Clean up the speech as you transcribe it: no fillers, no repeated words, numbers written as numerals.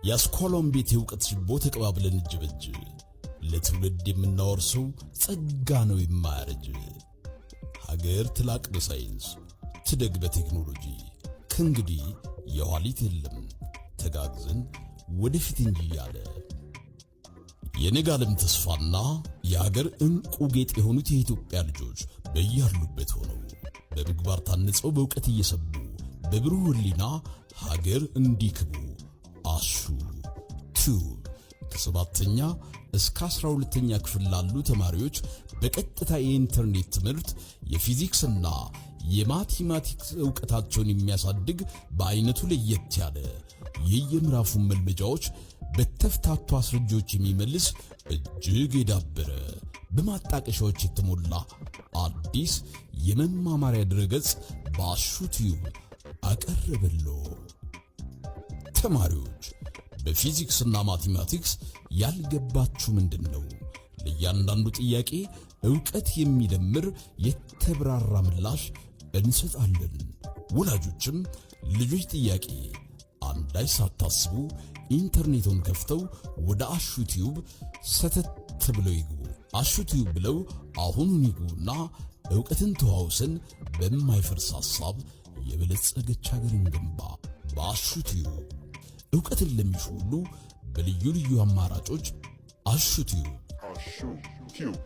የአስኳሏን ቤት የእውቀት ችቦ ተቀባብለን እጅ በእጅ ለትውልድ የምናወርሰው ጸጋ ነው የማያረጅ። ሀገር ትላቅ በሳይንስ፣ ትደግ በቴክኖሎጂ። ከእንግዲህ የኋሊት የለም፣ ተጋግዘን ወደፊት እንጂ እያለ የነገ ዓለም ተስፋና የሀገር ዕንቁ ጌጥ የሆኑት የኢትዮጵያ ልጆች በያሉበት ሆነው በምግባር ታንጸው፣ በእውቀት እየሰቡ፣ በብሩህ ሕሊና ሀገር እንዲክቡ አሹ ቲዩብ ከሰባተኛ እስከ 12ኛ ክፍል ላሉ ተማሪዎች በቀጥታ የኢንተርኔት ትምህርት የፊዚክስና የማቴማቲክስ ዕውቀታቸውን የሚያሳድግ፣ በአይነቱ ለየት ያለ፣ የየምዕራፉን መልመጃዎች በተፍታቱ አስረጂዎች የሚመልስ፣ እጅግ የዳበረ፣ በማጣቀሻዎች የተሞላ አዲስ የመማማሪያ ድረገጽ በአሹ ቲዩብ አቀረበሎ። ተማሪዎች፣ በፊዚክስና ማቴማቲክስ ያልገባችሁ ምንድን ነው? ለእያንዳንዱ ጥያቄ ዕውቀት የሚደምር የተብራራ ምላሽ እንሰጣለን። ወላጆችም ልጆች ጥያቄ አንዳች ሳታስቡ ኢንተርኔቱን ከፍተው ወደ አሹ ቲዩብ ሰተት ብለው ይግቡ። አሹ ቲዩብ ብለው አሁኑን ይግቡና ዕውቀትን ተዋውሰን በማይፈርስ ሐሳብ የበለጸገች ሀገርን ገንባ። በአሹ ቲዩብ ዕውቀትን ለሚሹ ሁሉ በልዩ ልዩ አማራጮች አሹ ቲዩብ። አሹ ቲዩብ።